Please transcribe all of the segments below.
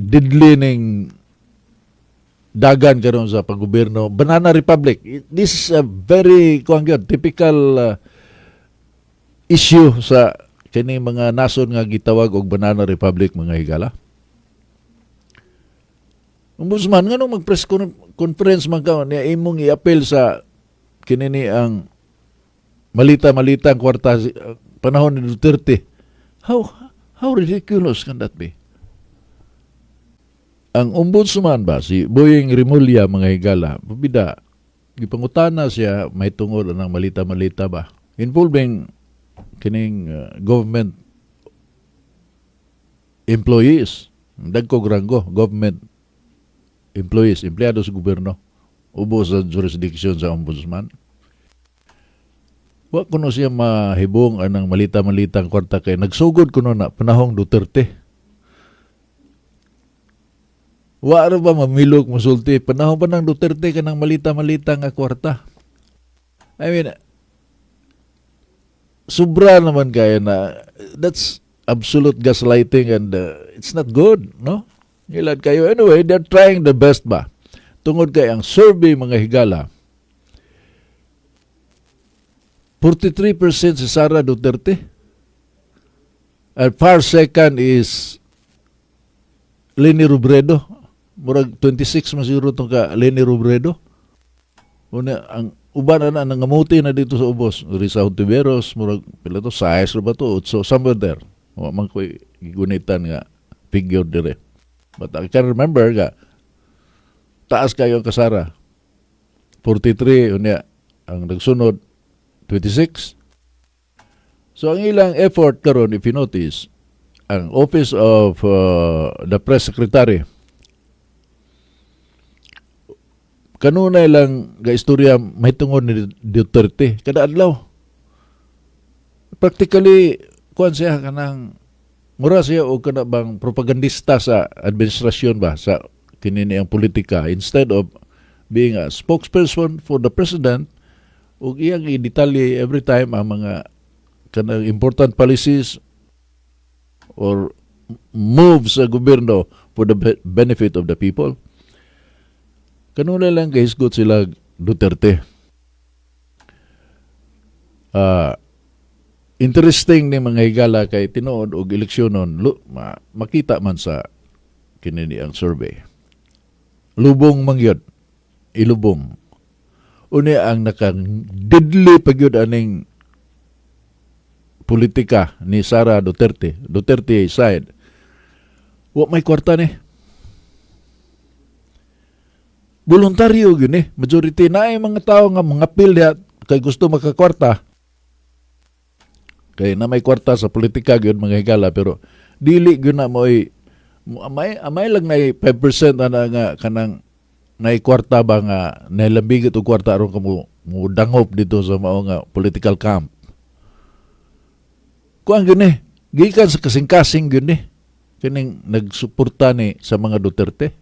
Deadly ning dagan karon sa paggobyerno. Banana Republic. This is a very kuan gyud, typical issue sa kini mga nasod nga gitawag og Banana Republic, mga higala. Ombudsman, nganong mag-press conference man ka niya imong i-appeal sa kini ni ang malita-malita ang kwarta panahon ni Duterte? How ridiculous can that be? Ang ombudsman ba, si Boying Remulla, mga higala, pabida, gipangutana siya may tungod ang malita-malita ba involving kining government employees, dagkog ranggo, government employees, empleyado sa gobyerno, ubos sa jurisdiction sa ombudsman. Wa kuno siya mahibong anang malita-malitang kwarta kay nagsugod kuno na panahong Duterte. Wa ra ba mamilok musulti panahon pa ng Duterte kanang malita-malita nga kwarta? I mean, sobra naman kaya na that's absolute gaslighting and it's not good, no? Ngilad kayo. Anyway, they're trying the best ba? Tungod kay ang survey, mga higala, 43% si Sara Duterte. And far second is Leni Robredo. Murag 26 man siguro tong ka Leni Robredo. Una, ang uban na nangamuti na dito sa ubos. Risa Hontiveros, murag pila to, size ra ba to? So somewhere there. Wa man ko'y gigunitan nga figure dire. But I can remember nga taas kayo ang kasara. 43, unya ang nagsunod 26. So ang ilang effort karon, if you notice, ang Office of the Press Secretary kanunay lang ga istorya mahitungod ni Duterte kada adlaw. Practically kuan siya, kanang mura siya og kana bang propagandista sa administrasyon ba sa kini ang politika instead of being a spokesperson for the president ug iyang i-detalye every time ang mga kanang important policies or moves sa gobyerno for the benefit of the people. Kanunay lang kahisgot sila Duterte. Interesting ni, mga higala, kay tinuod og eleksyonon makita man sa kini ni ang survey. Lubong man gyud. Ilubong. Unya ang naka-deadly pa gyud aning politika ni Sara Duterte, Duterte side. Wa may kwarta ni. Voluntaryo gyud ni. Majority na ay mga tao nga mga diha kay gusto makakwarta. Kay na may kwarta sa politika gyud, mga higala, pero dili gyud na mo'y amay amay lang na 5% na nga kanang nay kwarta ba nga nailambigat og kwarta aron kamo mo dangop dito sa mao nga political camp. Kuan gyud ni, gikan sa kasing-kasing gyud ni kining nagsuporta ni sa mga Duterte.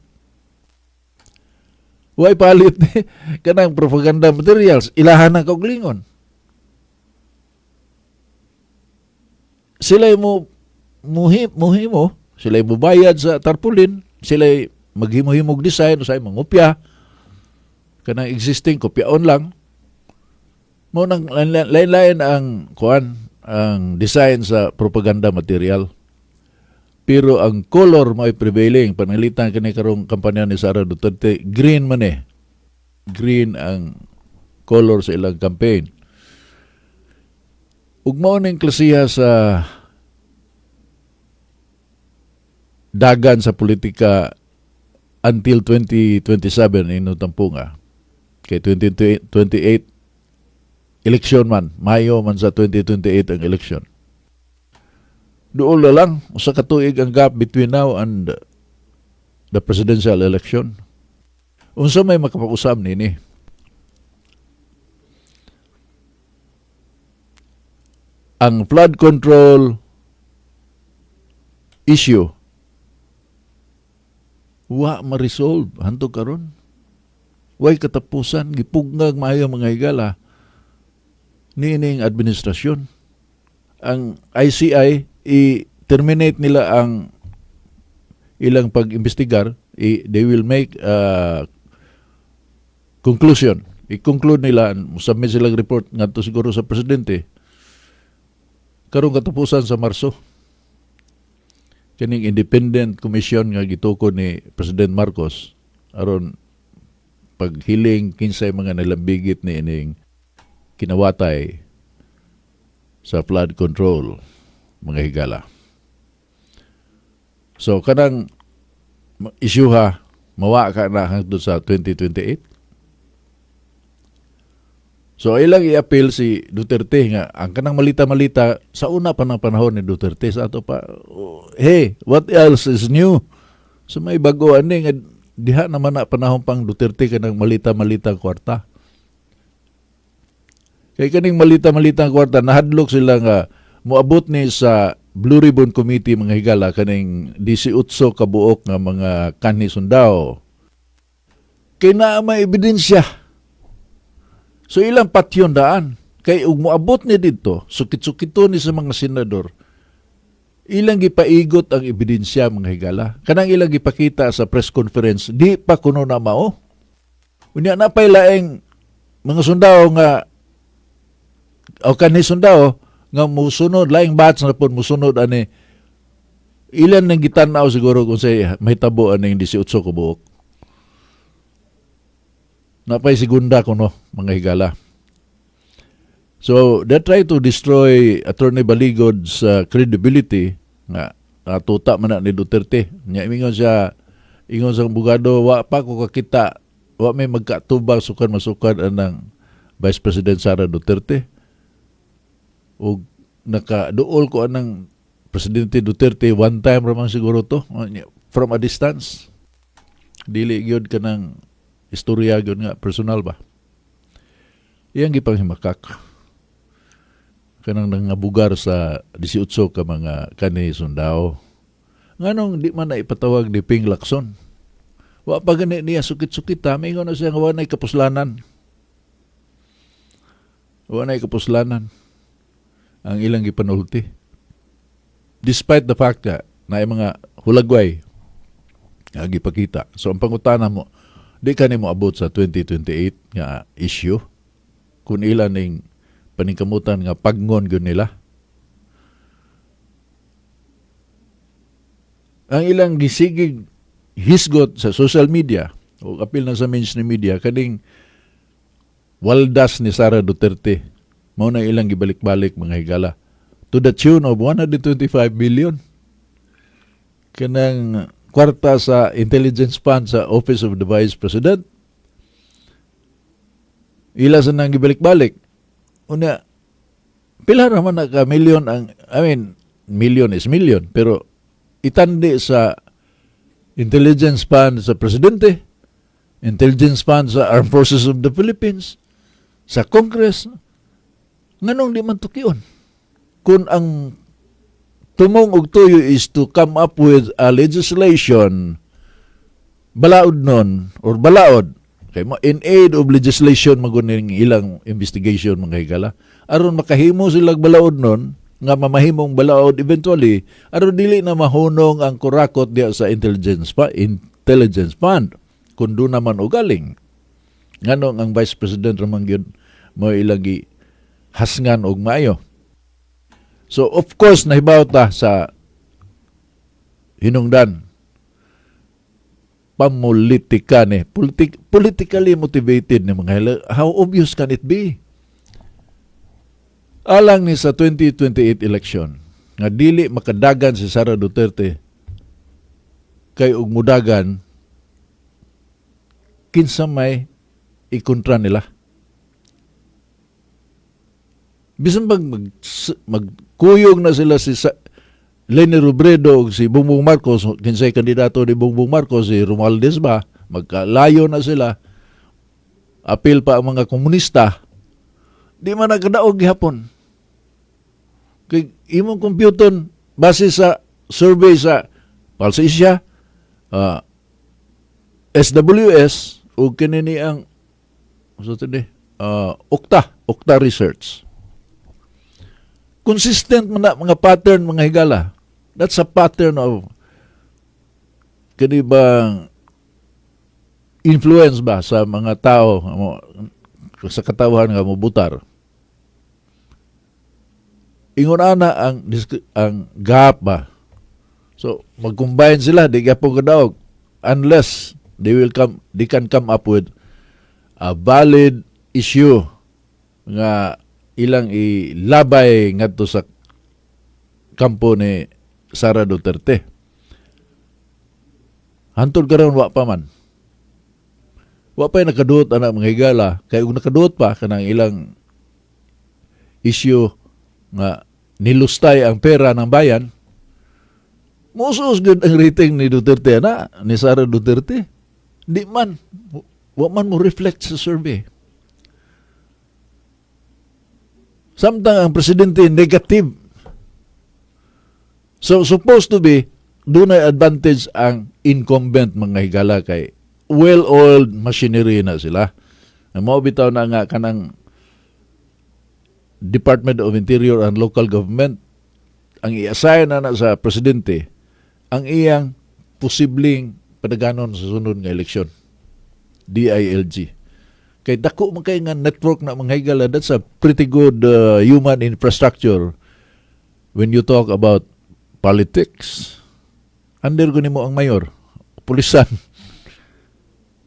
Way palit ni kanang propaganda materials, ilahan ang kauglingon. Sila mo muhi, muhimo, sila mo bayad sa tarpaulin, sila maghimo-himog design, usay mangopya kanang existing, kopyaon lang. Mo nang lain-lain ang kuan, ang design sa propaganda material. Pero ang color mo ay prevailing. Pananglitan kani karong kampanya ni Sara Duterte, green man eh. Green ang color sa ilang campaign. Ug mao ning klasiha sa dagan sa politika until 2027 inutampunga. Kay 2028 election man, Mayo man sa 2028 ang election. Duol na lang, usa ka tuig ang gap between now and the presidential election. Unsa may makapag-usab nini? Ang flood control issue wa ma-resolve hantog karon. Way katapusan, gipugngag maayo, mga higala, niining administrasyon. Ang ICI, i-terminate nila ang Ilang pag-imbestigar, they will make a conclusion. I-conclude nila, submit silang report ngadto siguro sa presidente karong katapusan sa Marso, kining independent commission nga gitukod ni President Marcos aron paghiling kinsay mga nilambigit ni ining kinawatay sa flood control, mga higala. So kanang isyuha mawa ka na hangtod sa 2028. So ilang i-appeal si Duterte nga ang kanang malita-malita sa una pa ng panahon ni Duterte sa ato pa. Oh, hey, what else is new? So may bago ani nga diha naman na panahon pang Duterte kanang malita-malita kwarta. Kay kaning malita-malita kwarta, nahadlok sila nga moabot ni sa Blue Ribbon Committee, mga higala, kaning 18 ka buok nga mga kanhi sundao. Kay naa may ebidensya. So ilang patyon daan. Kay ug moabot ni didto, sukit-sukito ni sa mga senador. Ilang gipaigot ang ebidensya, mga higala. Kanang ilang gipakita sa press conference, di pa kuno na mao. Unya na pay laing mga sundao nga o kanhi sundao nga musunod, laing batch na pud musunod ani. Ilan nang gitan-aw siguro kung say mahitabo aning 18 ka buok. Napay segunda kuno, mga higala. So they try to destroy Attorney Baligod's credibility nga tuta man na ni Duterte. Nya ingon siya, ingon sa abogado, wa pa ko kakita, wa may magkatubang sukan masukan anang Vice President Sara Duterte. Og nakaduol ko anang Presidente Duterte one time raman siguro to from a distance. Dili gyud kanang istorya gyud nga personal ba. Iyang gipanghimakak kanang nangabugar sa 18 ka mga kanhi sundao. Nganong di man na ipatawag ni Ping Lacson? Wa pa gani niya sukit-sukit ha. Mingon na siya nga wa na'y kapuslanan. Wa na'y kapuslanan ang ilang gipanulti. Despite the fact nga na mga hulagway nga gipakita. So ang pangutana mo, di ka mo abot sa 2028 nga issue kung ilan ning paningkamutan nga pagngon gyud nila. Ang ilang gisigig hisgot sa social media o apil na sa mainstream media, kaning waldas ni Sara Duterte, mao na ilang gibalik-balik, mga higala, to the tune of 125 billion kanang kwarta sa intelligence fund sa Office of the Vice President. Ila sa nang gibalik-balik. Una, pila naman na ka million ang, I mean, million is million, pero itandi sa intelligence fund sa presidente, intelligence fund sa Armed Forces of the Philippines, sa Congress, nganong di man tukion? Kung ang tumong og tuyo is to come up with a legislation balaod nun or balaod kay mo in aid of legislation maguning ilang investigation, mga higala, aron makahimo sila balaod nun nga mamahimong balaod eventually aron dili na mahunong ang kurakot diya sa intelligence fund kung doon naman o galing. Nganong ang Vice President ramang gyud mo ilang gi hasngan og maayo? So of course nahibaw ta sa hinungdan, pamulitika ni politically motivated ni, mga higala. How obvious can it be? Alang ni sa 2028 election nga dili makadagan si Sara Duterte, kay og mudagan, kinsa may ikontra nila? Bisan pag magkuyog na sila si Leni Robredo ug si Bongbong Marcos, kinsay kandidato ni Bongbong Marcos, si Romualdez ba, magkalayo na sila, apil pa ang mga komunista, di man nagkadaog gihapon. Kay imong computer base sa survey sa Pulse Asia, SWS ug kini ni ang sa ni Okta Research. Consistent man na mga pattern, mga higala. That's a pattern of kini bang influence ba sa mga tao mo, sa katawhan nga mobutar. Ingon ana ang gap ba. So mag-combine sila, di gyapon kadaog unless they can come up with a valid issue nga ilang ilabay ngadto sa kampo ni Sara Duterte. Hantod karon wa pa man. Wa pa nakaduot ana, mga higala, kay ug nakaduot pa kanang ilang issue nga nilustay ang pera ng bayan, musos gud ang rating ni Duterte na, ni Sara Duterte. Di man wa man mo reflect sa survey. Samtang ang presidente negative. So supposed to be dunay advantage ang incumbent, mga higala, kay well-oiled machinery na sila. Ang mao bitaw na nga kanang Department of Interior and Local Government ang i-assign na sa presidente, ang iyang posibleng padaganon sa sunod nga eleksyon. DILG. Kay dako man kay nga network na, mga higala, that's a pretty good human infrastructure when you talk about politics. Under ko nimo ang mayor, pulisan,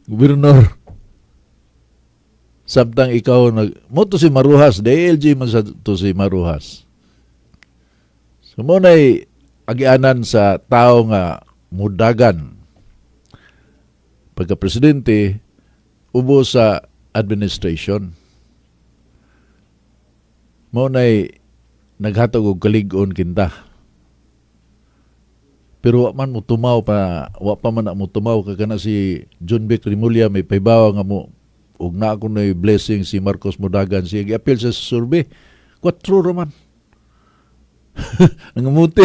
gobernador. Samtang ikaw nag mo to si Marujas, DILG man sa to si Marujas. So mo na'y agianan sa tao nga mudagan pagka presidente ubo sa administration. Mo na'y naghatag og kalig-on kinta. Pero wa man mo tumaw pa, wa pa man na mo tumaw kay kana si Jonvic Remulla may pahibawa nga mo og na ako na blessing si Marcos Mudagan, siya giapil sa survey. 4 raman. Nangamuti.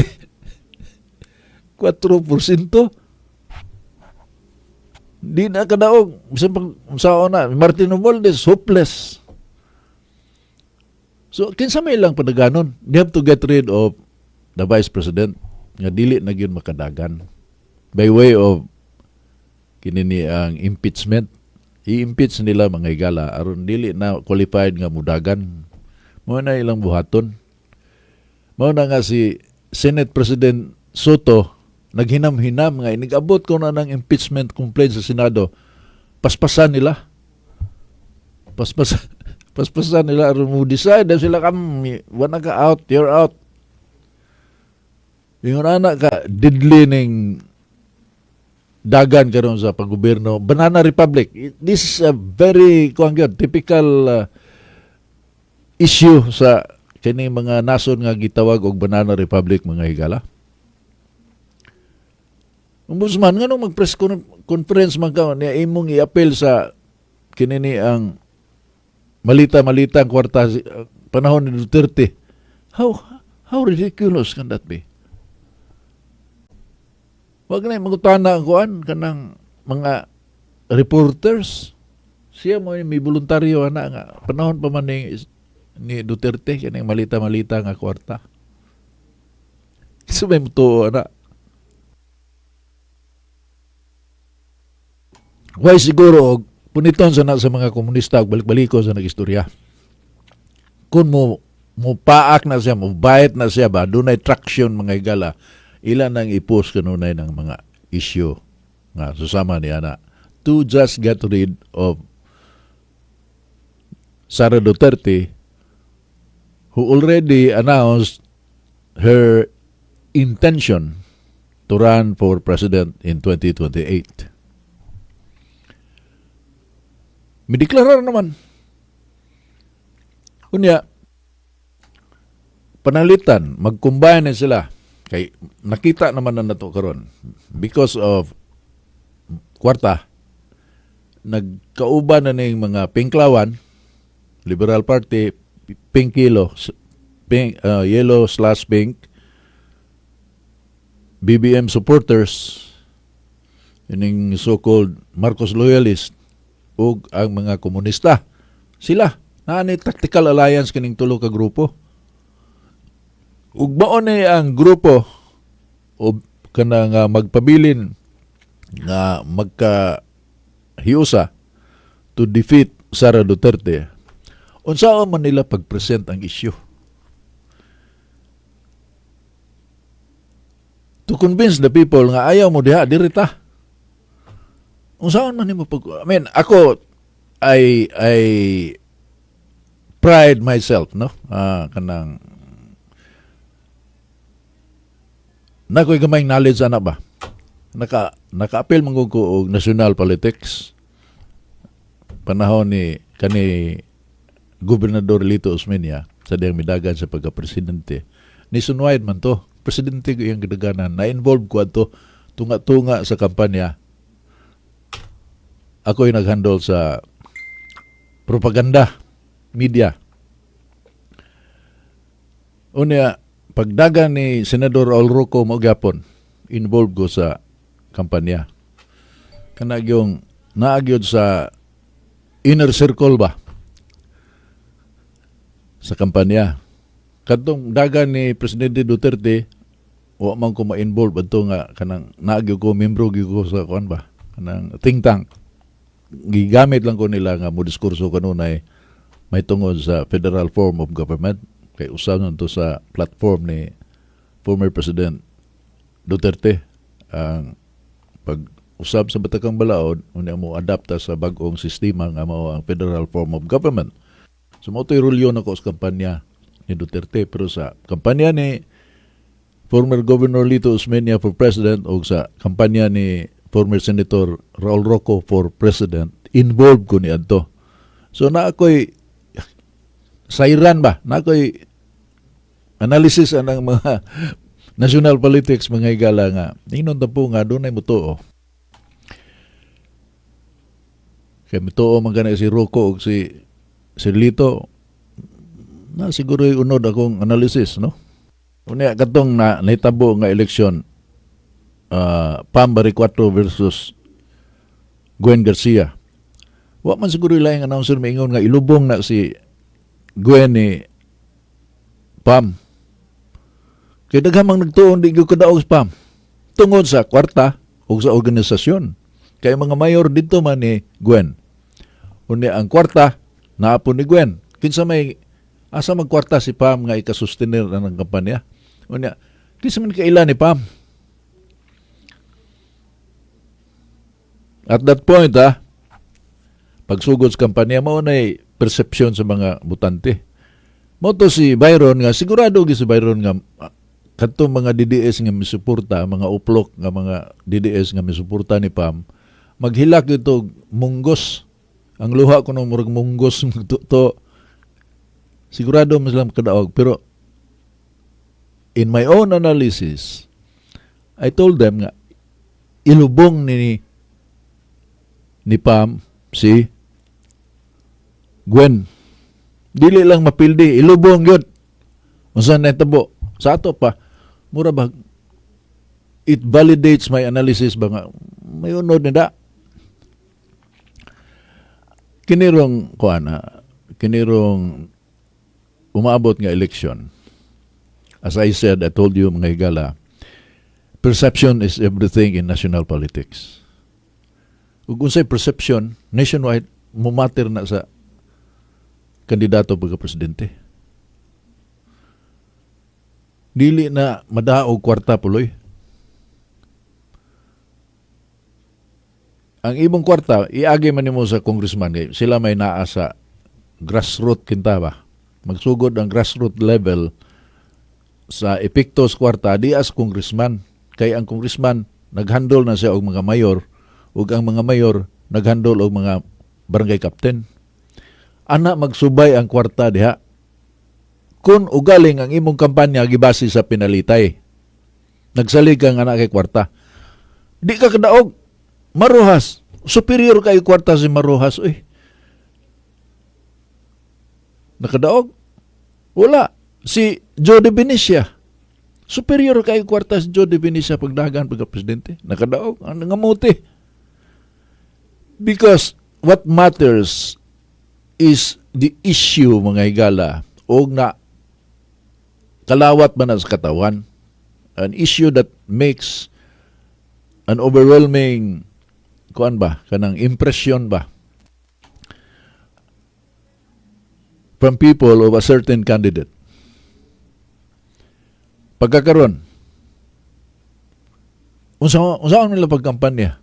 4%. Di na kadaog. Bisan pag unsaon na, Martin Romualdez, hopeless. So, kinsa may ilang padaganon? They have to get rid of the vice president nga dili na gyud makadagan by way of kini ni ang impeachment. I-impeach nila, mga higala, aron dili na qualified nga mudagan. Mao na ilang buhaton. Mao na nga si Senate President Sotto naghinam-hinam nga inigabot ko na ng impeachment complaint sa Senado. Paspasan nila. Paspasan nila aron mo decide na sila kam wala ka, out, you're out. Yung ana ka deadly ning dagan karon sa paggobyerno, Banana Republic. This is a very kuan gyud, typical issue sa kini mga nasod nga gitawag og Banana Republic, mga higala. Ombudsman, ngano mag-press conference man ka niya imong i-appeal sa kini ni ang malita-malita ang kwarta panahon ni Duterte? How ridiculous can that be? Wag na mangutana ang kuan kanang mga reporters. Siya mo may voluntaryo ana nga panahon pa man ni Duterte kaning malita-malita nga kwarta. So may mutuo ana. Why siguro og puniton sa na sa mga komunista og balik-baliko sa nagistorya. Kung mo paak na siya, mo bayit na siya ba, dunay traction, mga higala, ilan ang ipos kanunay ng mga issue nga susama ni ana to just get rid of Sara Duterte, who already announced her intention to run for president in 2028. Mideklarar naman. Unya, panalitan, mag-combine na sila. Kay nakita naman na nato karon because of kwarta, nagkauban na ning mga pinklawan, Liberal Party, pink yellow, pink, yellow/pink, BBM supporters, ining so-called Marcos loyalist, ug ang mga komunista. Sila, naa ni tactical alliance kining tulo ka grupo. Ug mao ni ang grupo o kanang magpabilin Nga magka hiusa to defeat Sara Duterte, unsaon man nila pag-present ang issue to convince the people nga ayaw mo diha, diri ta? Unsaon man nimo pag, I mean, ako, I pride myself, no, kanang nakoy gamay knowledge ana ba, naka-appeal man gud ko og national politics panahon ni kani Gobernador Lito Osmeña sa diyang midagan sa pagka-presidente. Nationwide man to. Presidente ko iyang gidaganan. Na-involve ko adto tunga-tunga sa kampanya. Ako yung nag-handle sa propaganda, media. Unya, pagdagan ni Senador Raul Roco, mao gyapon involved ko sa kampanya. Kana gyung naa gyud sa inner circle ba sa kampanya. Kadtong dagan ni Presidente Duterte, wa man ko ma-involve adto nga kanang naa gyud ko, membro gyud ko sa kuan ba, kanang think tank. Gigamit lang ko nila nga mo diskurso kanunay may tungod sa federal form of government kay usa man to sa platform ni former President Duterte ang pag-usab sa Batakang Balaod, unya mo adapta sa bag-ong sistema nga mao ang federal form of government. So mao to'y rulyo nako sa kampanya ni Duterte, pero sa kampanya ni former Governor Lito Osmeña for President o sa kampanya ni former Senator Raul Roco for President, involved ko ni adto. So na ako'y sayran ba? Na ako'y analysis anang mga national politics, mga higala, nga ingnon ta po nga dunay mutuo. Kay mutuo man gani si Roco ug si Lito na siguro unod akong analysis, no? Unya katong na nahitabo nga eleksyon, Pam Baricuatro versus Gwen Garcia. Wa man siguro laing announcer maingon nga ilubong na si Gwen ni Pam. Kay daghan mang nagtuon di gyud kadaog sa Pam. Tungod sa kwarta ug sa organisasyon. Kay mga mayor dito man ni Gwen. Unya ang kwarta naapon ni Gwen. Kinsa may asa magkwarta si Pam nga ikasustenir ang kampanya? Unya kinsa man kaila ni Pam? At that point, ha, pagsugod sa kampanya, mao nay perception sa mga botante. Mao to si Byron nga sigurado gyud si Byron nga kadtong mga DDS nga misuporta, mga uplok nga mga DDS nga misuporta ni Pam, maghilak gyud munggos. Ang luha ko nung murag munggos to, sigurado mas lang kadaog. Pero in my own analysis, I told them nga ilubong ni Pam si Gwen. Dili lang mapildi, ilubong yun. Unsa na tabo? Sa ato pa, mura ba, it validates my analysis ba nga may unod ni da. Kinirong kuan, kinirong umaabot nga election. As I said, I told you, mga higala, perception is everything in national politics. Ug unsay perception nationwide, mumatter na sa kandidato pagka-presidente. Dili na madaog kwarta puloy. Ang imong kwarta, iagi man nimo sa congressman kay sila may naa sa grassroots kinta ba. Magsugod ang grassroots level sa epekto sa kwarta di as congressman. Kay ang congressman naghandle na siya og mga mayor ug ang mga mayor naghandle og mga barangay captain. Ana magsubay ang kwarta diha. Kung ugaling ang imong kampanya gibase sa pinalitay, nagsalig kang anak kay kwarta, di ka kadaog. Maruhas, superior kayo kwarta si Maruhas, uy. Nakadaog? Wala. Si Joe de Venecia, superior kayo kwarta si Joe de Venecia pagdagan pagka-presidente. Nakadaog, ang nangamuti. Because what matters is the issue, mga higala, og na kalawat man na sa katawan, an issue that makes an overwhelming kuan ba, kanang impression ba from people of a certain candidate. Pagkakaron, unsa nila pagkampanya?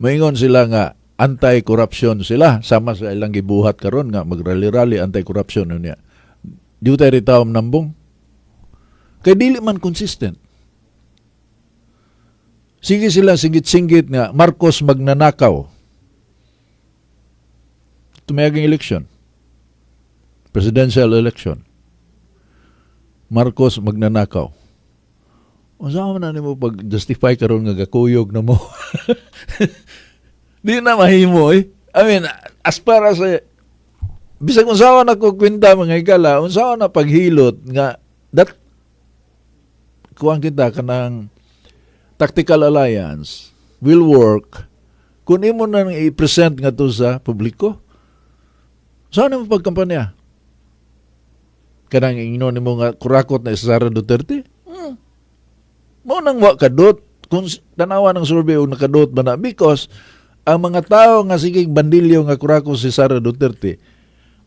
Maingon sila nga anti-corruption sila, sama sa ilang gibuhat karon nga magrally-rally, anti-corruption niya. Di tayo ritaw nambong. Kay dili man consistent. Sige sila singit-singit nga Marcos magnanakaw. Tumayaging election. Presidential election. Marcos magnanakaw. Unsa man na nimo pag-justify karon nga gakuyog na mo? Di na mahimo eh. I mean, as far as eh, bisag unsaon na ko kwenta, mga higala, unsaon na paghilot nga that kuan kita kanang tactical alliance will work kung imo nang i-present nga to sa publiko. Saan mo pagkampanya? Kanang ingnon nimo nga kurakot na si Sara Duterte? Mao nang wa kadot. Kung tanawa ng survey og nakadot ba na, because ang mga tao nga sige bandilyo nga kurakot si Sara Duterte,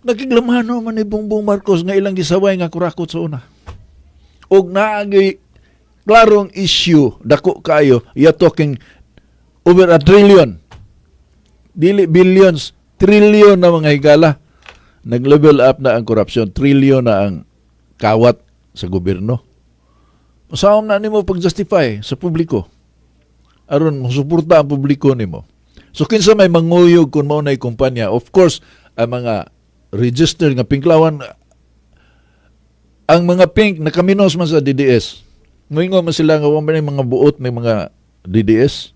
nakiglamano man ni Bongbong Marcos nga ilang gisaway nga kurakot sa una. Og naagi klarong issue dako kayo, you are talking over a trillion, dili billions, trillion na, mga higala. Nag-level up na ang korupsyon, trillion na ang kawat sa gobyerno. Usaon na nimo pag-justify sa publiko aron mosuporta ang publiko nimo? So kinsa may manguyog kung mao na kumpanya? Of course, ang mga registered nga pinklawan. Ang mga pink nakaminos man sa DDS. Moingon man sila nga wa man mga buot ng mga DDS.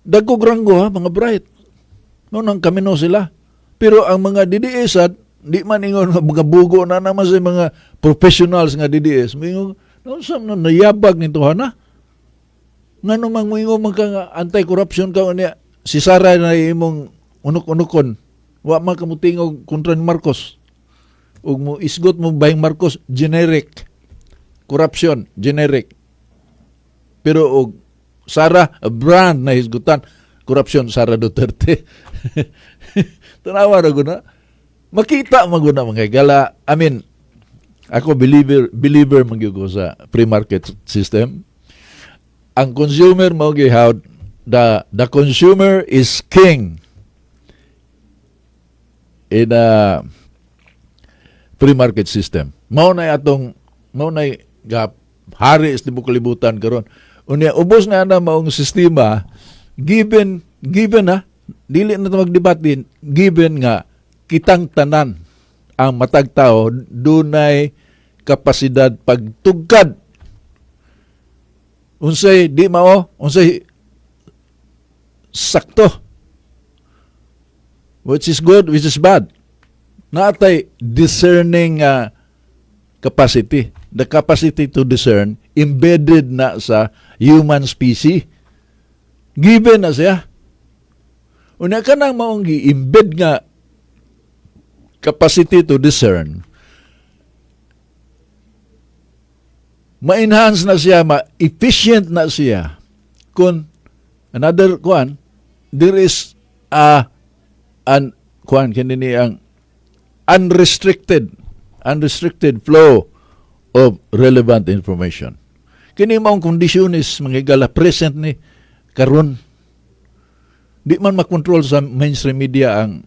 Dagkog ranggo ha, mga bright. No nang kamino sila. Pero ang mga DDS at di man ingon nga mga bugo na naman sa mga professionals nga DDS. Moingon, no sa na nayabag nito hana. Ngano mang moingon man ka nga anti-corruption ka, unya si Sara na imong unok-unokon. Wa man ka motingog kontra ni Marcos. Ug mo isgot mo bahing Marcos, generic. Corruption, generic. Pero og Sara, brand na hisgutan, corruption Sara Duterte. Tanawa ra guna. Makita man guna, mga higala. I mean, ako believer man gyud ko sa free market system. Ang consumer mo how the consumer is king in a free market system. Mao na ga hari sa tibuok kalibutan karon. Unya ubos na ana maong sistema, given ha, dili na ta magdebate, given nga kitang tanan, ang matag tao dunay kapasidad pagtugkad unsay di mao, unsay sakto, which is good, which is bad. Naatay discerning capacity, the capacity to discern, embedded na sa human species, given na siya. Unya kanang maong gi-embed nga capacity to discern, ma-enhance na siya, ma-efficient na siya kung another kuan, there is a an kuan kini ni ang unrestricted flow of relevant information. Kini maong kondisyones, mga higala, present ni karon. Di man makontrol sa mainstream media ang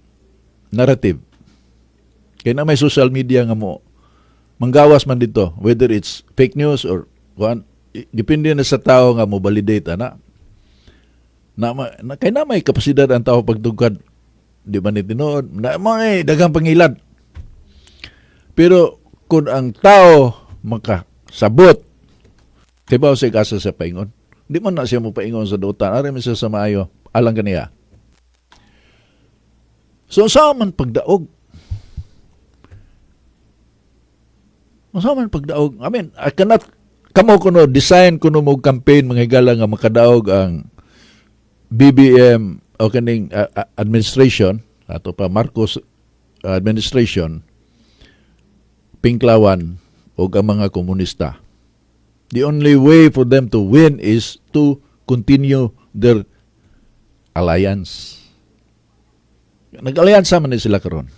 narrative. Kaya na may social media nga mo manggawas man dito, whether it's fake news or kuan, depende na sa tao nga mo validate ana. Na kay na may kapasidad ang tao pagtugkad, di ba ni tinuod na mo eh daghang pangilad. Pero kung ang tao makasabot, kay ba sa kasa sa paingon, di man na siya mo paingon sa dutan, ari man siya sa maayo alang kaniya. So sa man pagdaog? Unsa man pagdaog? I mean, I cannot, kamo kuno design kuno mo campaign, mga higala, nga makadaog ang BBM o kaning administration ato pa Marcos administration, Pinklawan o ang mga komunista. The only way for them to win is to continue their alliance. Nag-alliance man ni sila karon.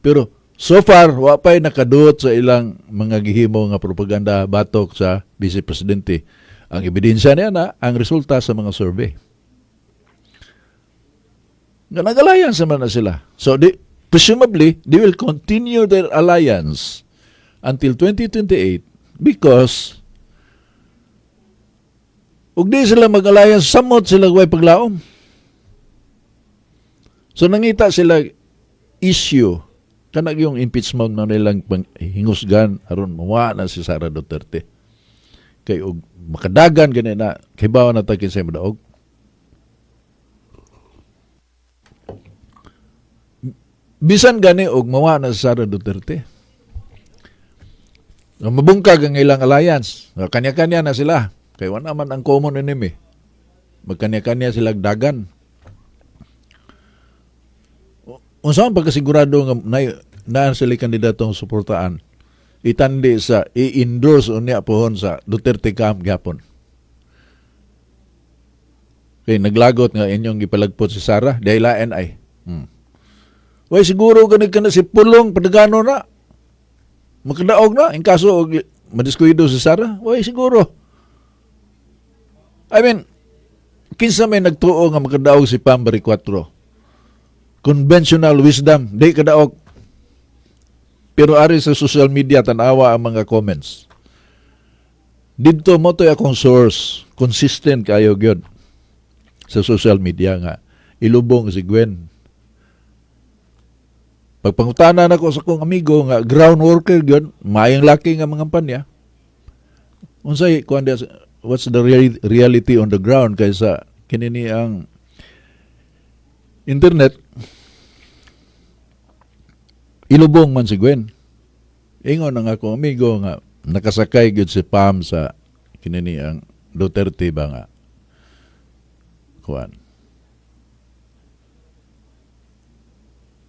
Pero so far, wa pa'y nakaduot sa ilang mga gihimo nga propaganda batok sa Vice Presidente. Ang ebidensya niya na ang resulta sa mga survey. Nga nag-alliance naman na sila. So, presumably, they will continue their alliance until 2028 because ug di sila mag-alliance, samot sila way paglaom. So nangita sila issue kanang yung impeachment na nilang hingusgan aron mawa na si Sara Duterte. Kay og makadagan gani na kibaw na ta kinsay modaog. Bisan gani og mawa na si Sara Duterte. Nga mabungkag ang ilang alliance. Kanya-kanya na sila. Kay wala man ang common enemy. Magkanya-kanya sila dagan. Unsa man pagkasigurado nga naan sila kandidatong suportaan itandi sa i-endorse unya pohon sa Duterte camp gyapon? Kay naglagot nga inyong gipalagpot si Sara, dahil lain ay. Way siguro gani ka na si Pulong padagano na. Makadaog na in kaso og madiskuido si Sara, way siguro. I mean, kinsa may nagtuo nga makadaog si Pam Baricuatro? Conventional wisdom, di kadaog. Pero ari sa social media, tanawa ang mga comments. Didto mo to'y akong source, consistent kayo gyud sa social media nga ilubong si Gwen. Pagpangutana nako sa akong amigo nga ground worker gyud, maayong laki nga mga kampanya. Unsay kuan diya, what's the reality on the ground kaysa kini ni ang internet, ilubong man si Gwen. Ingon ang akong amigo nga nakasakay gyud si Pam sa kini ni ang Duterte ba nga kuan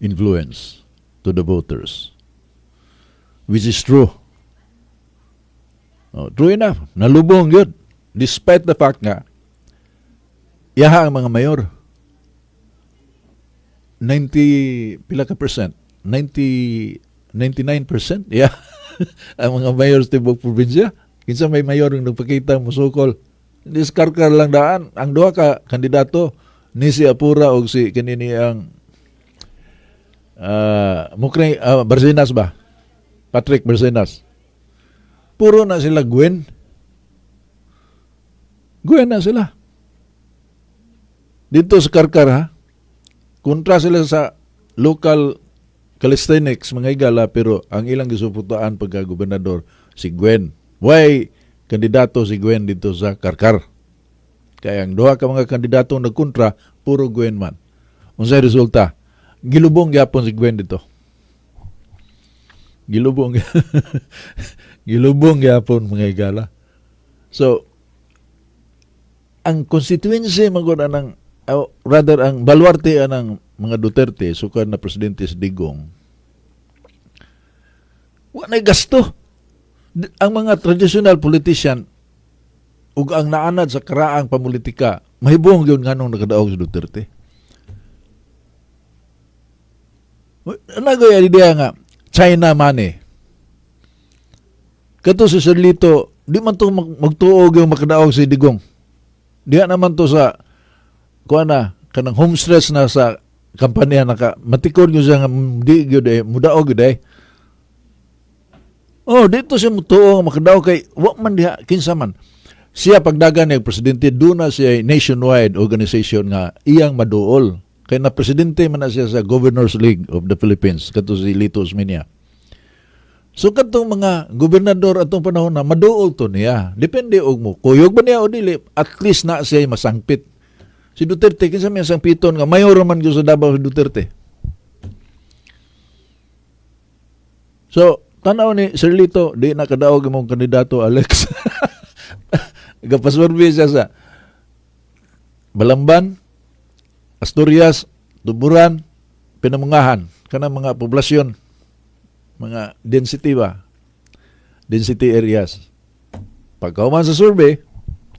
influence to the voters, which is true. Oh, true enough, nalubong gyud despite the fact nga yaha ang mga mayor 90 pila ka percent, 90, 99%, yeah, ang mga mayor sa tibuok probinsya. Kinsa may mayor ang nagpakita musukol? Diskarkar lang daan ang duha ka kandidato ni si Apura og si kini ni ang Mukre Barcenas ba, Patrick Barcenas. Puro na sila Gwen. Gwen na sila dito sa Karkar, ha. Kontra sila sa local calisthenics, mga higala, pero ang ilang gisuportahan pagka gobernador si Gwen. Why kandidato si Gwen dito sa Karkar? Kaya ang duha ka mga kandidato nagkontra, puro Gwen man. Unsay resulta? Gilubong gyapon si Gwen dito. Gilubong. Gilubong gyapon, mga higala. So ang constituency man gud anang, oh, rather ang baluarte anang mga Duterte sukad na presidente si Digong, wa nay gasto. Ang mga traditional politician ug ang naanad sa karaang pamulitika mahibong gyud nganong nakadaog si Duterte. Nagoy idea nga China money. Kato si Sir Lito, di man to magtuog yung makadaog si Digong. Diha naman to sa kuan na kanang home stress na sa kampanya, naka matikon gyud siya nga di gyud eh mudaog gyud eh. Oh, dito siya mutuo nga makadaog kay wa man diha kinsa man. Siya pagdagan ni presidente, duna siya nationwide organization nga iyang maduol. Kay na presidente man na siya sa Governors League of the Philippines kato si Lito Osmeña. So katong mga gobernador atong panahon na maduol to niya. Depende og mo kuyog ba niya o dili, at least na siya masangpit. Si Duterte, kinsa may sangpiton nga mayor man gyud sa Davao si Duterte? So, tanaw ni Sir Lito, di na kadaog imong kandidato, Alex. Gapasurvey siya sa Balamban, Asturias, Tuburan, Pinamungahan, kanang mga poblasyon, mga density ba? Density areas. Pagkauman sa survey,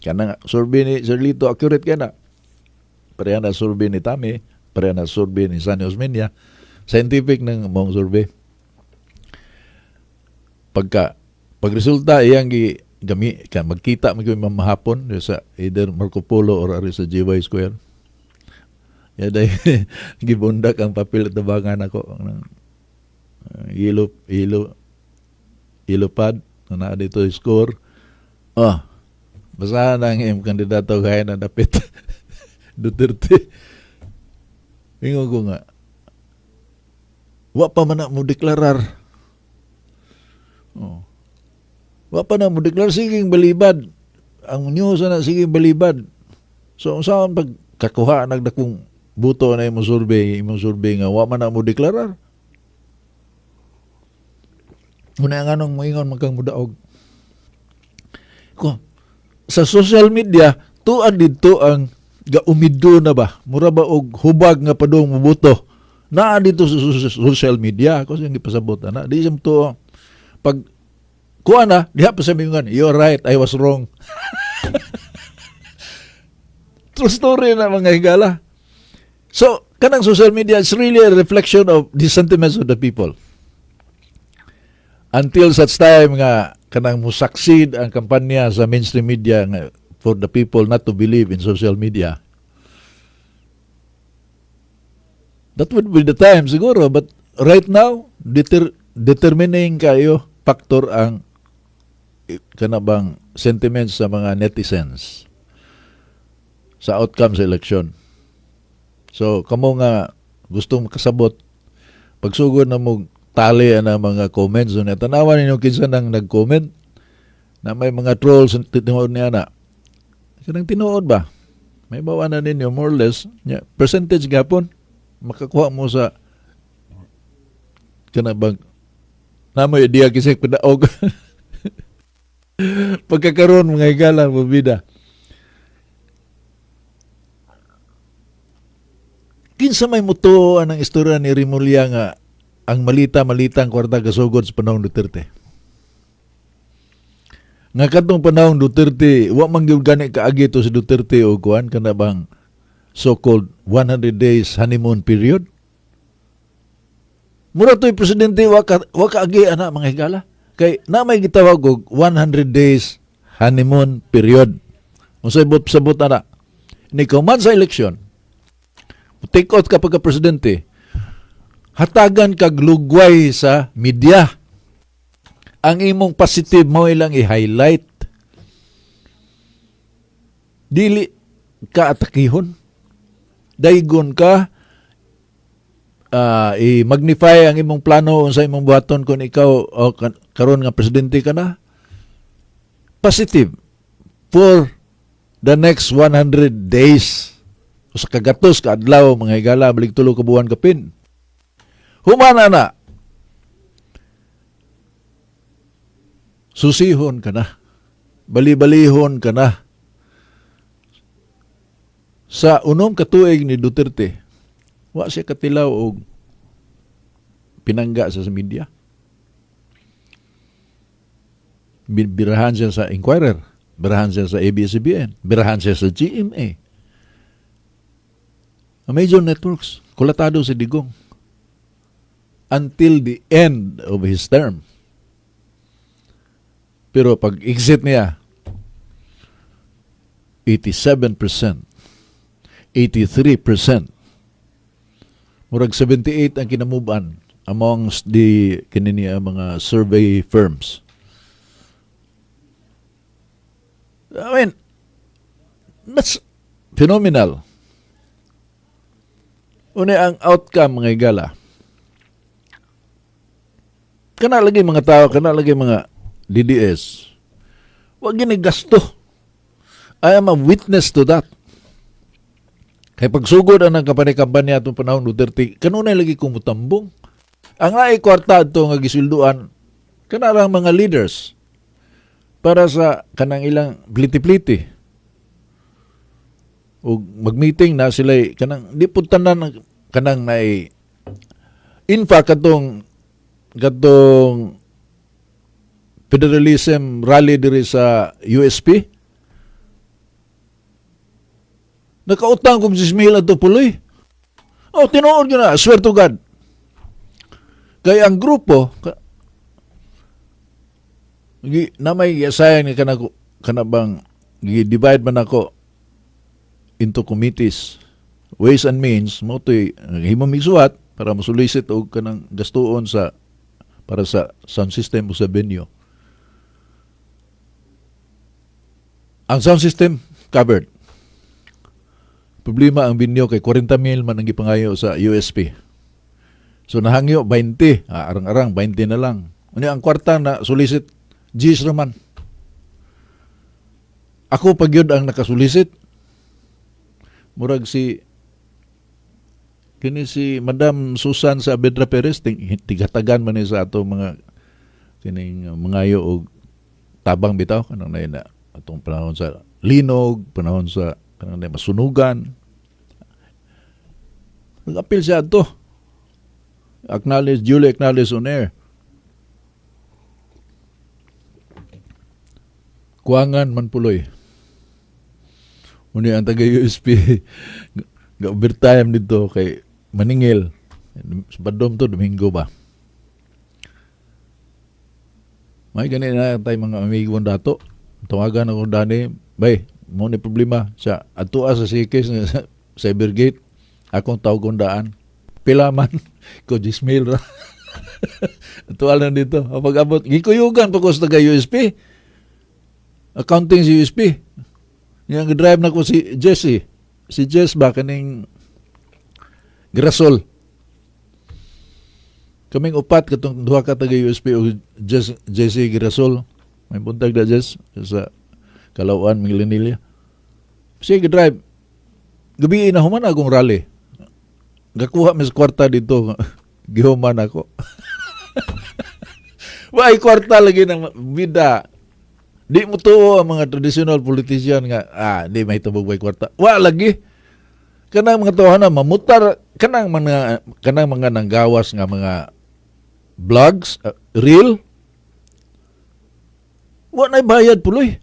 kanang survey ni Sir Lito, accurate ka na. Pareha na survey ni Tami, pareha na survey ni Sunny Osmeña. Scientific ng mong survey. Pagka pagresulta iyang gi gami ka magkita man gyud mamahapon sa either Marco Polo or ari sa GY Square. Ya day gibundak ang papel at tabangan ako ng yellow yellow yellow pad na naa dito score. Oh, basahan ang imong kandidato kaya na dapit Duterte. Ingon ko nga, wa pa man na mo deklarar. Oh. Wa pa na mo deklarar, sige balibad. Ang news na sige balibad. So unsaon pag kakuha nagdakong buto na imong survey nga wa man na mo deklarar? Una nga nung moingon man kang mudaog. Ko sa social media tuan didto ang gaumido na ba? Mura ba og hubag nga padung moboto? Naa dito sa social media ko siyang gipasabot ana. Di siya to pag kuha na diha pa sa mingon, "You're right, I was wrong." True story na, mga higala. So, kanang social media is really a reflection of the sentiments of the people. Until such time nga kanang mo succeed ang kampanya sa mainstream media nga for the people not to believe in social media. That would be the time siguro. But right now, determining kayo factor ang kana bang sentiments sa mga netizens sa outcome sa eleksyon. So, kamo nga gusto makasabot, pagsugod na mo tali ang mga comments, so, tanawan ninyo kinsa nang nag-comment na may mga trolls tinuod niya na. Kanang tinuod ba? May bawa na ninyo more or less, nya, percentage gapon makakuha mo sa kana bang namo idea kisay padaog. Pagkakaroon, mga higala, mabida. Kinsa may mutuo ang istorya ni Remulla nga ang malita-malita ang kwarta gasugod sa panahon Duterte? Nga kadtong panahon Duterte, wa man gyud gani kaagi to si Duterte og kuan kana bang so-called 100 days honeymoon period. Mura to'y presidente wa kaagi ana, mga higala. Kay na may gitawag og 100 days honeymoon period. Unsay but sabot ana? Ni man sa eleksyon, take out ka pagka presidente, hatagan kag lugway sa media. Ang imong positive mo ilang i-highlight. Dili ka atakihon. Daygon ka, i-magnify ang imong plano unsa imong buhaton kung ikaw o karon nga presidente ka na. Positive for the next 100 days. Usa ka gatos ka adlaw, mga higala, balig 3 ka buwan kapin. Humana na. Susihon ka na. Bali-balihon ka na. Sa 6 ka tuig ni Duterte, wa siya katilaw og pinangga sa media. Birahan siya sa Inquirer, birahan siya sa ABS-CBN, birahan siya sa GMA. Ang major networks, kulatado si Digong until the end of his term. Pero pag exit niya, 87%, 83%, murag 78 ang kinamuban amongst the kini niya mga survey firms. I mean, that's phenomenal. Una ang outcome, mga higala. Kana lagi mga tao, kana lagi mga DDS. Wag gini gasto. I am a witness to that. Kay pagsugod ang kampanya atong panahon Duterte, kanunay lagi kong mutambong. Ang naay kwarta adto nga gisulduan kana lang mga leaders para sa kanang ilang pliti-pliti. O mag-meeting na sila kanang di pud tanan ang kanang naay. In fact, katong federalism rally diri sa USP. Nakautang kog 10,000 ato, puloy. Oh, tinuod gyud na, swear to God. Kay ang grupo ka, gi, na may giasayan nga kana kana bang gi-divide man ako into committees. Ways and Means mo to'y himo migsuwat para mosulisit og kanang gastuon sa para sa sound system o sa venue. Ang sound system covered. Problema ang venue kay 40 mil man ang gipangayo sa USP. So nahangyo 20, arang-arang 20 na lang. Unya ang kwarta na solicit G's raman. Ako pag yun ang nakasulisit. Murag si kini si Madam Susan Saavedra Perez tigatagan man ni sa ato mga kining mangayo og tabang bitaw kanang na atong panahon sa linog, panahon sa kanang na masunugan. Nag-appeal siya ato. Acknowledge, duly acknowledge on air. Kuangan man puloy. Uni ang taga USP ga overtime dito kay maningil. Sa Badom to, Domingo ba? May gani na tayo mga amigo dato. Tawagan ako dani, bay, mo ni problema sa atua sa Sikis sa Cybergate. Akong tawgon daan. Pila man ko 10,000 ra. Atua lang dito. Pag abot, gikuyugan pa ko sa taga USP. Accounting si USP. Yang drive na ko si Jesse. Si Jess ba kaning Grasol. Kaming upat katong duha ka taga USP o Jess, Jesse Girasol. May buntag da Jess sa Calauan, Minglanilla. Siya drive. Gabi na human akong rally. Gakuha mis kwarta dito. Gihuman ako. Way kwarta lagi ng bida. Di mo tuo ang mga traditional politician nga di may tubog way kwarta. Wa lagi. Kanang mga tawhana na mamutar kanang mga nanggawas nga mga blogs, reel. Wa nay bayad puloy.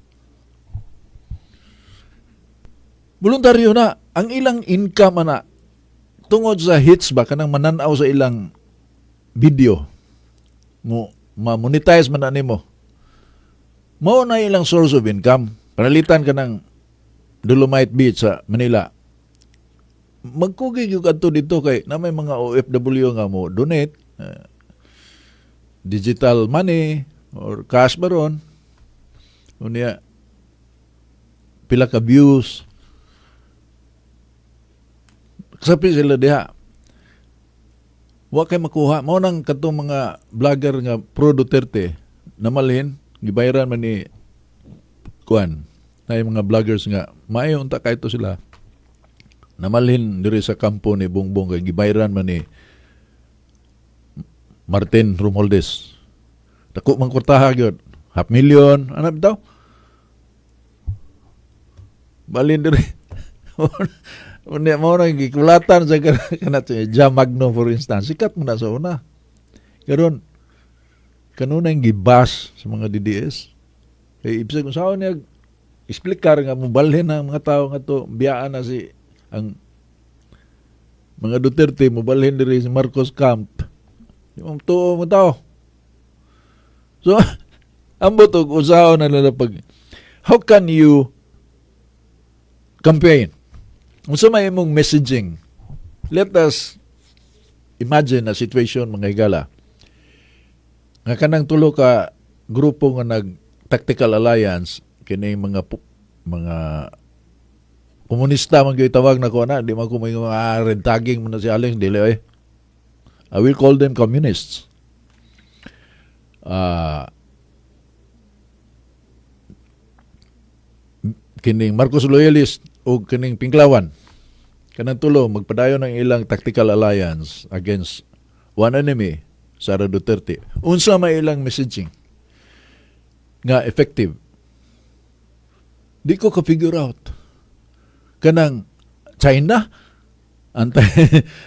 Voluntaryo na ang ilang income ana tungod sa hits ba kanang mananaw sa ilang video mo ma-monetize man na nimo. Mao na ilang source of income. Panalitan ka ng Dolomite Beach sa Manila. Magkugi gyud kadto dito kay na may mga OFW nga mo donate digital money or cash baron. Unya pila ka views. Kasapi sila diha. Wa kay makuha. Mao nang katong mga vlogger nga pro Duterte namalhin gibayaran man ni kuan na yung mga vloggers nga maayo unta kayto sila namalhin diri sa kampo ni Bongbong kay gibayaran man ni Martin Romualdez. Dako man kwartaha gyud. Half million, ano bitaw? Balin diri. Unya mo nang gikulatan sa kanat si Jam Magno, for instance. Sikat mo na sa una. Karon kanunay gibas sa mga DDS. Kay ibig kung saan niya explicar nga mobalhin ang mga tao nga to biyaan na si ang mga Duterte mobalhin diri sa Marcos camp. Di mo tuo mo tao. So ambot og usaon na nila pag how can you campaign? Unsa may imong messaging? Let us imagine a situation, mga higala, nga kanang tulo ka grupo nga nag tactical alliance kini mga komunista man gyud tawag nako na di man ko may mga red tagging mo na si Alex, dili oy. I will call them communists. Kining Marcos loyalist o kining Pinklawan, kanang tulo magpadayon ang ilang tactical alliance against one enemy, Sara Duterte. Unsa may ilang messaging nga effective? Di ko ka figure out. Kanang China, anti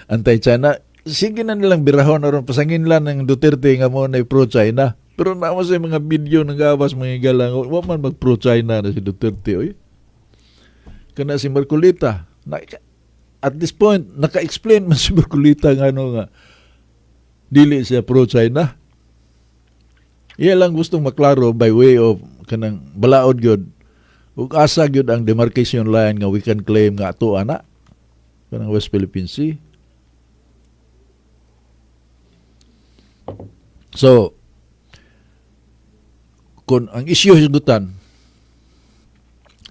anti China, sige na nilang birahon aron pasangin lang ng Duterte nga mo na pro China. Pero naa sa mga video ng gawas, mga galang, wa man mag pro China na si Duterte oy. Kana si Marcoleta. Na, at this point, naka-explain man si Marcoleta nga ano nga dili siya pro-China. Iya lang gustong maklaro by way of kanang balaod gyud ug asa gyud ang demarcation line nga we can claim nga ato ana kanang West Philippine Sea. So, kung ang issue hisgutan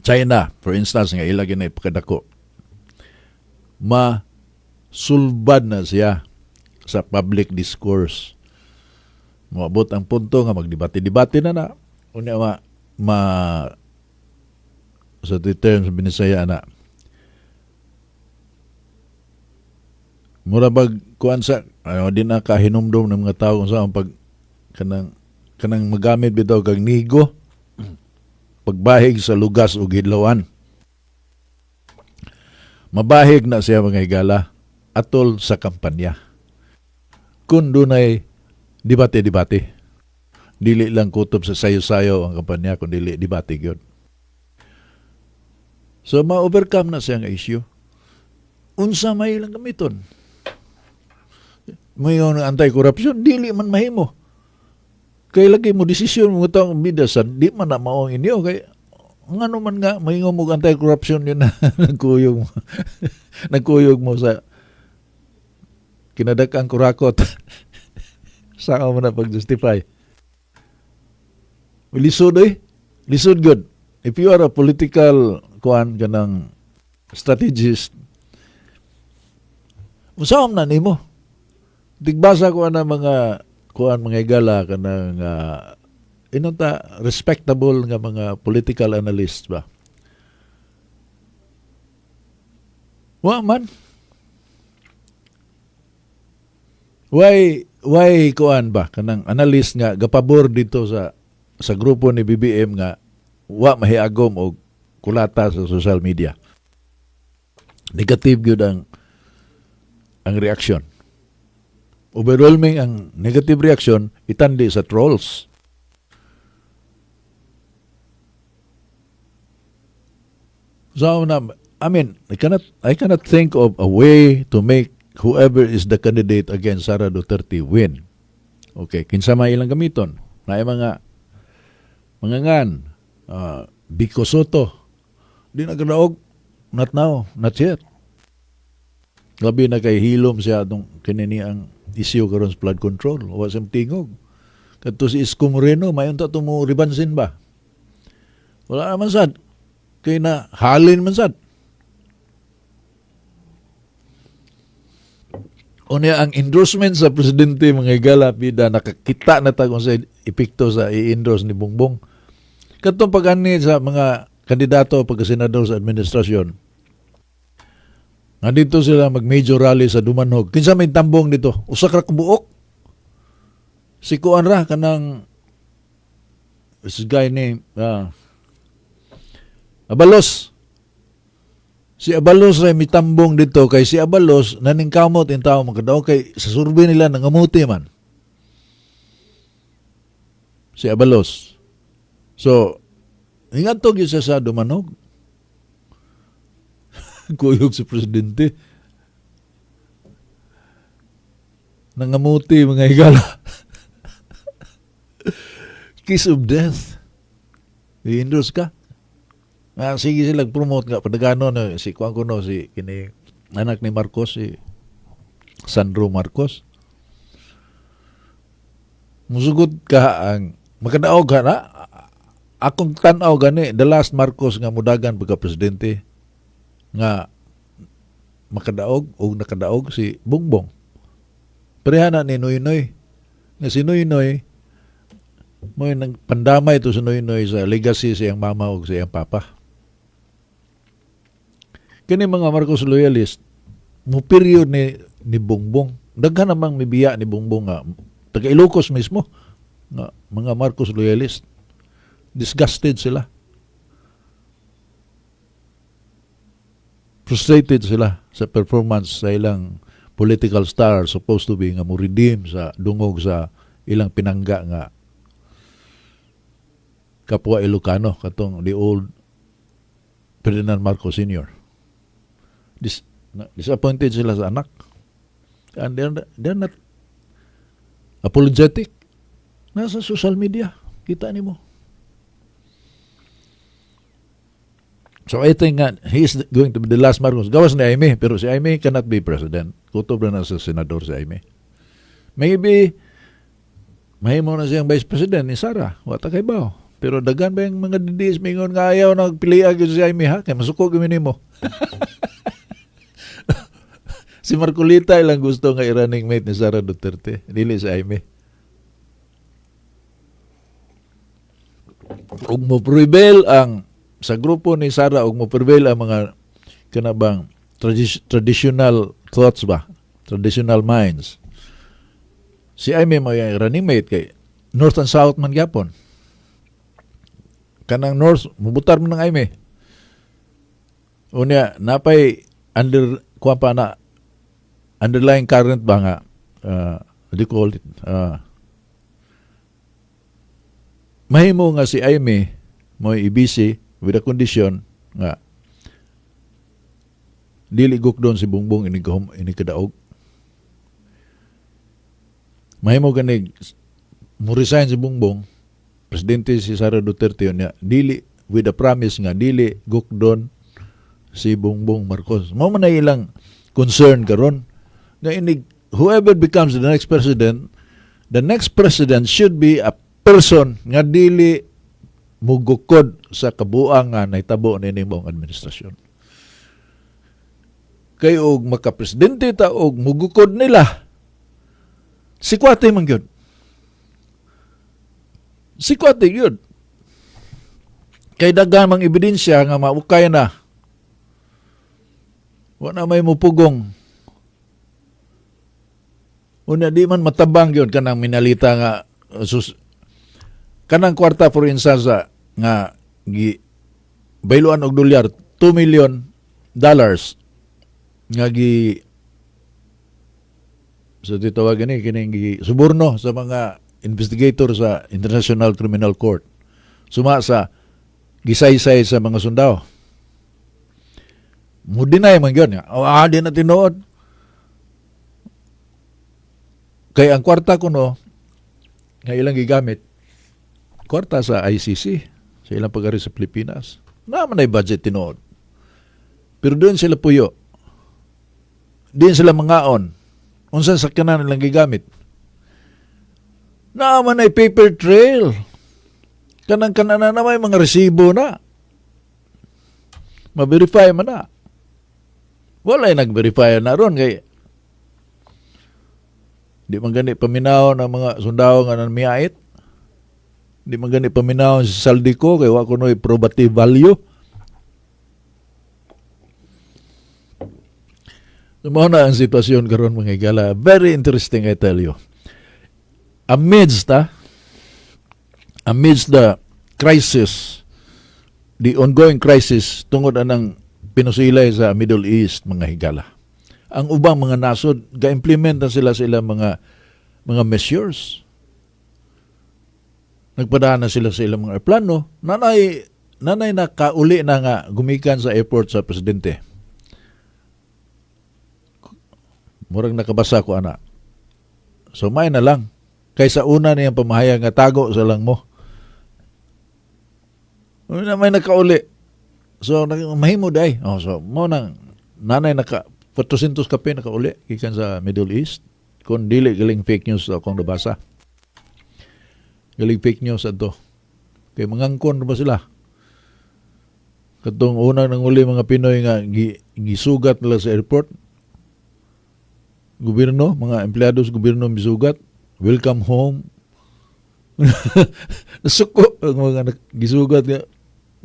China, for instance, nga ila gyud pagkadako, ma sulbad na siya sa public discourse. Moabot ang punto nga magdebate-debate na na. Unya ma sa the terms Binisaya na. Mura bag kuan sa ano di na kahinumdom ng mga tao kung saan pag kanang kanang magamit bitaw kag nigo pagbahig sa lugas ug hidlawan. Mabahig na siya, mga higala, atol sa kampanya. Kung dunay debate-debate. Dili lang kutob sa sayo-sayo ang kampanya kung dili debate gyud. So ma-overcome na siya ang issue. Unsa may ilang gamiton? Mayon anti-corruption, dili man mahimo. Kay lagi mo desisyon mo taong bida sa di man na mao ang inyo kay ngano man nga maingon mo anti-corruption yun na nagkuyog mo sa kinadak-ang kurakot. Saan mo na pag-justify? Lisod eh. Lisod good. If you are a political kuan kanang strategist, unsaon na nimo? Digbasa ko na mga kuan, mga higala, kanang inunta respectable nga mga political analysts ba? Wa man. Why kuan ba kanang analyst nga gapabor dito sa grupo ni BBM nga wa mahiagom og kulata sa social media? Negative gyud ang reaction. Overwhelming ang negative reaction itandi sa trolls. So na, I mean, I cannot think of a way to make whoever is the candidate against Sara Duterte win. Okay, kinsa may ilang gamiton? Naay mga ngan, Vico Sotto. Di na gadaog. Not now, not yet. Labi na kay hilom siya atong kinini ang issue karon sa flood control. Wa siyang tingog. Kadto si Isko Moreno, mayon ta mo ribansin ba? Wala naman sad. Kay na halin man sad. Unya ang endorsement sa presidente, mga higala, bida nakakita na ta kung sa epekto sa i-endorse ni Bongbong. Katong pag-ani sa mga kandidato pagka-senador sa administrasyon, nga dito sila mag-major rally sa Dumanhog. Kinsa may tambong dito? Usa ka kabuok. Si kuan ra kanang this guy name Abalos. Si Abalos ra mitambong dito kay si Abalos naningkamot in tao makadaog kay sa survey nila nangamuti man. Si Abalos. So, ingadto gyud siya sa Dumanhog. Kuyog si presidente. Nangamuti, mga higala. Kiss of death. I-endorse ka. Ah, sige sila promote nga padagano no si kuan ko no si kini anak ni Marcos, si Sandro Marcos. Musugot ka ang makadaog ka na akong tan-aw gani the last Marcos nga mudagan pagka presidente nga makadaog og nakadaog si Bongbong. Pareha na ni Noynoy. Nga si Noynoy mo nang pandamay to si Noynoy sa legacy sa iyang mama ug sa iyang papa. Kini mga Marcos loyalist mo period ni Bongbong. Daghan namang mibiya ni Bongbong nga taga Ilocos mismo nga mga Marcos loyalist. Disgusted sila. Frustrated sila sa performance sa ilang political star supposed to be nga mo redeem sa dungog sa ilang pinangga nga kapwa Ilocano katong the old Ferdinand Marcos Sr. Disappointed sila sa anak. And they're not apologetic. Nasa social media, kita nimo. So I think nga he is going to be the last Marcos. Gawas ni Imee, pero si Imee cannot be president. Kutob na sa senador si Imee. Maybe mahimo na siyang vice president ni Sara. Wa ta kaybaw. Pero daghan ba yung mga DDS mingon nga ayaw nagpiliag gyud si Imee, ha, kay masuko gyud nimo. Si Marcoleta ilang gusto nga i-running mate ni Sara Duterte, dili si Imee. Ug mo prevail ang sa grupo ni Sara, ug mo prevail ang mga kanabang traditional thoughts ba, traditional minds. Si Imee mo yung running mate kay North and South man gyapon. Kanang North mubutar man ng Imee. Unya napay under kuha pa na underlying current ba nga, what do you call it, mahimo nga si Imee mo i-vice with a condition nga dili gukdon si Bongbong inig kadaog. Mahimo ganig mo resign si Bongbong, presidente si Sara Duterte niya, dili with a promise nga dili gukdon si Bongbong Marcos. Mao man na ilang concern karon nga inig whoever becomes the next president, the next president should be a person nga dili mugukod sa kabuang nga nahitabo niini mong administrasyon. Kay og makapresidente ta og mugukod nila, sikwate man gyud. Sikwate gyud. Kay daghan mang ebidensya nga maukay na. Wa na may mupugong. Una di man matabang gyud kanang minalita nga sus, kanang kwarta, for instance, nga gi bayluan og dolyar, $2 million nga gi sa titawag gani kining gi suborno sa mga investigator sa International Criminal Court suma sa gisaysay sa mga sundao. Mo deny man gyud nga, "Oh, di na tinuod." Kay ang kwarta kuno nga ilang gigamit, kwarta sa ICC sa ilang pag sa Pilipinas. Na man ay budget tinuod. Pero doon sila puyo. Diin sila mangaon. Unsa sakyanan nilang gigamit. Naa man ay paper trail. Kanang kanana na may mga resibo na. Ma-verify man na. Wala ay nag-verify na ron kay di man gani paminaw ng mga sundao nga namiait. Di man gani paminaw si Zaldy Co kay wa kunoy probative value. So, mao na ang sitwasyon karon, mga higala. Very interesting, I tell you. Amidst the crisis, the ongoing crisis tungod anang pinusilay sa Middle East, mga higala. Ang ubang mga nasod ga-implement na sila sa ilang mga measures. Nagpadaan na sila sa ilang mga aeroplano. Nanay nakauli na nga gumikan sa airport sa presidente. Murag nakabasa ko ana. So may na lang. Kaysa una niyang pamahayag nga tago sa lang mo. Una may nakauli. So mahimo day. Oh, so mo nang nanay naka 400 kape nakauli gikan sa Middle East. Kung dili galing fake news akong nabasa. Galing fake news adto. Kay mangangkon ba sila? Katong unang nanguli mga Pinoy nga gisugat nila sa airport. Gobyerno, mga empleyado sa gobyerno misugat. "Welcome home." Nasuko ang mga gisugat nga.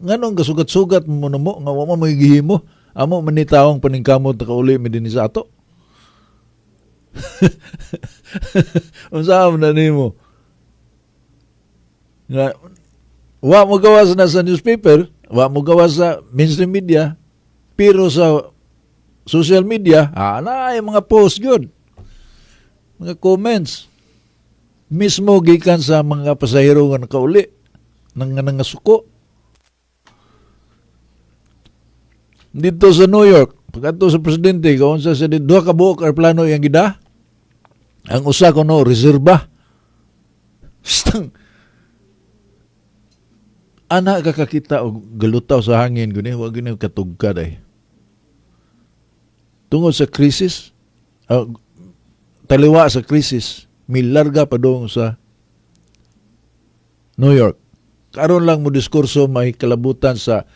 Nganong gasugat-sugat mo na mo nga wa mo gihimo? Amo man ni taong paningkamot nakauli mi dinhi sa ato. Unsa man na nimo? Nga wa mo gawas na sa newspaper, wa mo gawas sa mainstream media, pero sa social media, na ay mga post good. Mga comments. Mismo gikan sa mga pasahero nga nakauli nang nangasuko. Dito sa New York, Pagkadto sa presidente, kaunsa sa duha ka buok aeroplano iyang gida. Ang usa kuno reserba. Stang. Ana ka kakita og galutaw sa hangin guni, wa guni katugkad ay. Tungod sa krisis, taliwa sa krisis, milarga pa dong sa New York. Karon lang mo diskurso may kalabutan sa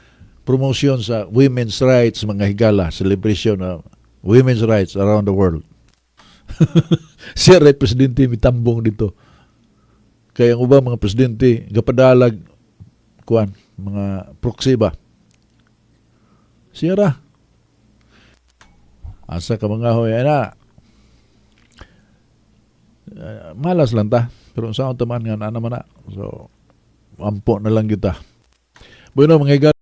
promotion sa women's rights, mga higala, celebration of women's rights around the world. Siya ray presidente mitambong dito. Kaya ang ubang mga presidente gapadalag kuan, mga proxy ba. Siya ra. Asa ka mga hoy ana. Malas lang ta. Pero sa taman nga ana man na. So ampo na lang kita. Bueno, mga higala.